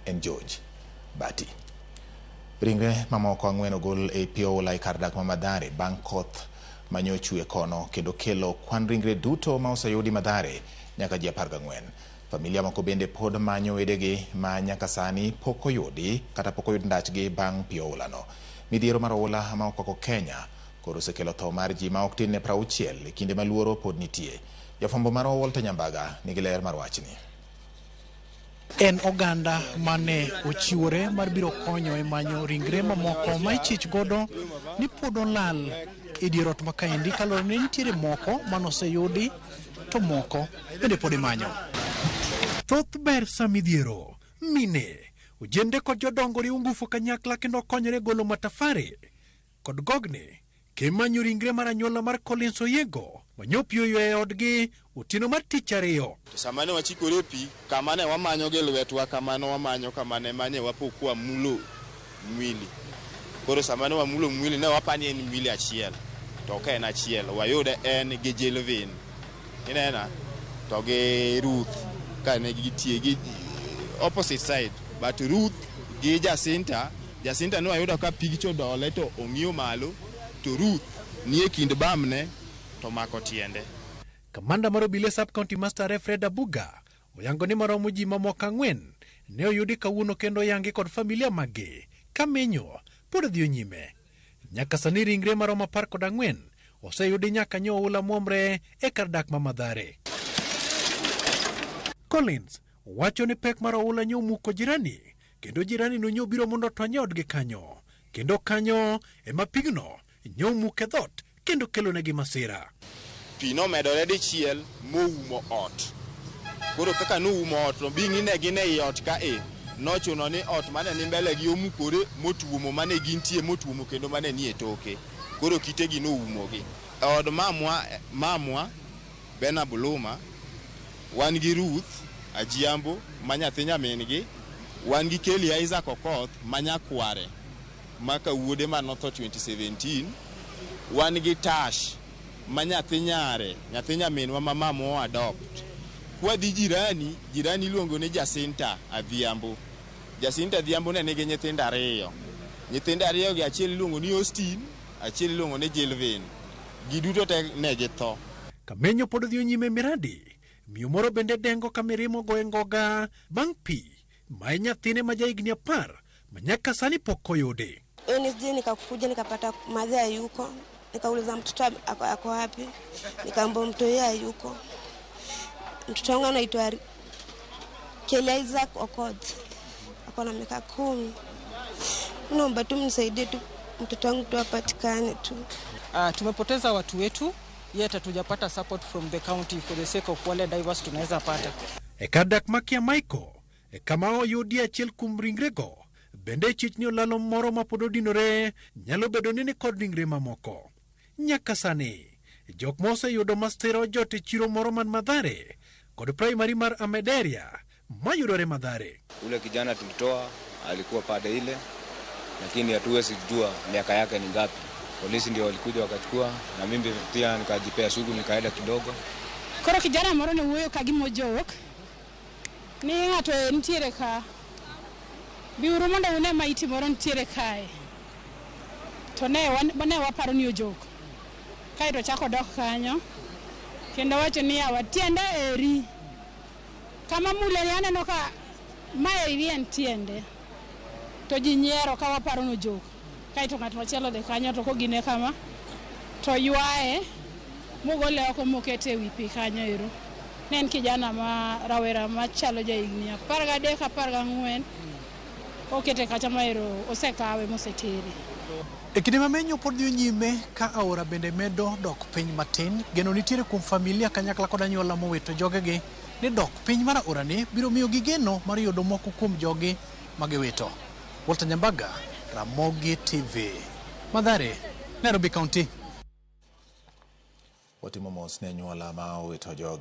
en George Bati. Ringre mamoko 4 ogol e pi oula e kar dak ma Mathare bang' koth manyochwe kono kendo kelo kwan ringre duto ma oseyudi Mathare nyaka ji 14. Familia moko bende pod manyo wedegi ma nyaka sani pok oyudi kata pok oyud ndachgi bang' pi oulano. Midhiero mar oula ma okwako Kenya koro osekelo tho mar ji ma ok tin ne 60 e kinde ma luoro pod nitie. Jafwambo marwa Walter Nyambaga nigi ler mar wachni. En oganda mane ochiwore mar biro konyo e manyo ringre mamoko ma ichich godo ni pod olal e dier ot ma kaendi kaluwore ni nitiere moko manoseyudi to moko bende pod imanyo. Thoth ber sa midhiero, mine, ojende kod jodongo riwo ngufu kanyakla kendo konyore golo matafari kod gogni kimanyo ringre mar anyuola mar Collins Oyiego manyopi oywe e odgi otieno mar tich ariyo. To sama ne wachikore pi, kama ne wamanyo gi lwetwa, kamano wamanyo, kama ne manye wapo kwamulo mwili. Koro sama ne wamulo mwili, ne wapani en mwili achiel. To ok en achiel, wayude en gi Jelvin. Inena? To gi Ruth, ka ne gitie gi opposite side. But Ruth gi Jacinta, Jacinta ne wayudo ka pigcha odole to ong'iyo malo, to Ruth nie kind bamne to mako tiende. Kamanda mar obila Sub County Master Fred Abuga oyango ni maromo ji mamoko 4 ne oyudi kawuono kendo oyangi kod familia maggi ka menyo pod dhi nyime. Nyaka sani ringre maromo 14 oseyudi nyaka nyo oula muomre e kar dak ma Mathare. Collins wacho ni pek mar oula nyo omuko jirani kendo jirani no nyo biro mondo otony e odgi kanyo kendo kanyo ema pigno nyo omuke dhot kendo kelonegi masira. Pi nomedore dichiel moumo ot. Koro kaka noumo ot no bing'i ne gin ei ot ka e nochuno ni ot mane ni mbele gi omukore motuomo mane gintie motuomo kendo mane nie toke. Koro kitegi noumogi. E od mamwa Bena Buluma, wan gi Ruth Ajiambo ma nyathi nyamin-gi, wan gi Kelly Isaac Okoth ma nyakware ma kawuode ma notho 2017, wan gi Tash ma nyathi nyare, nyathi nyaminwa ma mamwa adopt. Kwadhi jirani, jirani iluongo ni Jacinta Adhiambo. Jacinta Adhiambo ne nigi nyithindo 2. Nyithindo 2 gi achiel iluongo ni Austin, achiel iluongo ni Jilvin. Giduto te ne githo. Kamenyo pod dhi nyime miradi. Miyo moro bende dengo ka mirima ogoye ngoga bang' pi ma en nyathine ma jahigni 10 ma nyaka sani pok oyude. Wednesday nikakuja nikapata madhe hayuko, nikauliza mtoto ako wapi, nikaambiwa mtoto yeye hayuko. Mtoto wangu anaitwa Kelly Isaac Okoth, ako na miaka 10. Naomba tu mnisaidie tu mtoto wangu tu apatikane tu. Tumepoteza watu wetu, yet hatujapata support from the county for the sake of wale divers tunaweza pata. E kar dak ma Kiamaiko, e kama oyudie achiel kuom ringrego, bende chich ni olalo moro ma pod odinore nyalo bedo ni ni kod ringre mamoko. Nyaka sani, jok ma oseyudo masira ojot e chiro moro man Mathare kod primary mar Amederia mayudore Mathare. Ule kijana tulitoa alikuwa pade ile, lakini hatuwezi kujua miaka yake ni ngapi. Polisi ndio walikuja wakachukua, na mimi pia nikajipea shughuli nikaenda kidogo. Koro kijana moro ne wuoyo ka gima ojok ni ng'ato nitiere ka, biuru mondo une maiti moro nitiere kae. To ne waparo ni ojok. Kaeto chako dok kanyo kendo wacho ni yawa tiende eri. Kama mule ni aneno ka mae eri en tiende. To ji nyiero ka waparo ni ojok. Kaeto ng'at machielo dhi kanyo to kogine kama to ywaye mogole oko mokete e wi pi kanyo ero. Ne en kijana ma rawera machalo jahigni 13, 14. Okete kacha ma ero osekawe mosetere. E kinde ma menyo pod dhi nyime ka aora bende medo dok piny matin, geno nitiere kuom familia kanyakla kod anyuola mowito jogegi ni dok piny mar aorani biro miyo gi geno mar yudo moko kuom jogi ma giwito. Walter Nyambaga, Ramogi TV, Mathare, Nairobi County. Watimo mos ne anyuola ma owito jogi.